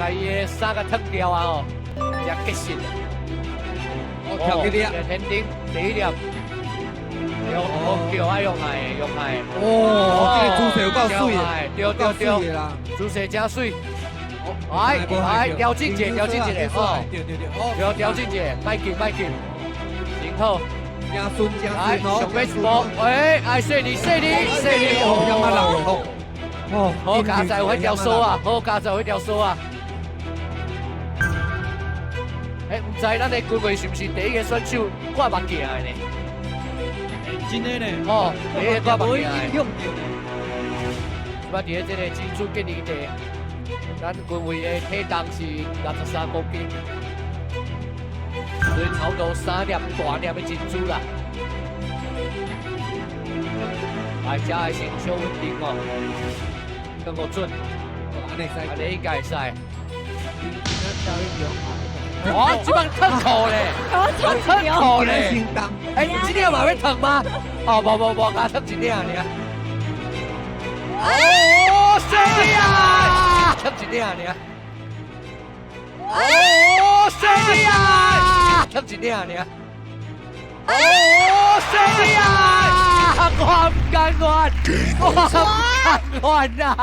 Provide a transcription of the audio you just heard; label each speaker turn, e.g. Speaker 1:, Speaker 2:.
Speaker 1: 共伊的衫共脫掉啊吼，才結實。
Speaker 2: 哦，跳起你啊！
Speaker 1: 天頂第一粒，對，哦，對，愛用愛用愛。
Speaker 2: 哦，這個姿勢有夠媠的，
Speaker 1: 對對對，
Speaker 2: 啦，
Speaker 1: 姿勢真媠。來來，調整者，調整一下，吼，
Speaker 2: 對對對，
Speaker 1: 對，調整者，莫緊莫緊，真好，
Speaker 2: 真順真順哦。
Speaker 1: 上尾一步，哎，愛細膩細膩細膩，
Speaker 2: 哦，讓我人好，哦，
Speaker 1: 好佳哉有彼條索啊，好佳哉有彼條索啊。哎，毋知咱的軍衛是毋是第一個選手掛目鏡的呢？
Speaker 3: 真的呢？
Speaker 1: 哦，第一個掛目鏡的。
Speaker 3: 影響著呢。
Speaker 1: 這擺佇咧這個珍珠建議地，咱軍衛的體重是63公斤，所以差不多三粒大粒的珍珠啦。來，這個先小穩定哦，更夠準，按呢應該會使。哦，這擺脫褲咧，脫褲咧，欸，這領嘛欲脫嗎？哦，無無無，共脫一領爾。哦，犀利啊！脫一領爾。哦，犀利啊！脫一領爾。哦，犀利啊！我毋甘願，我毋甘願啊！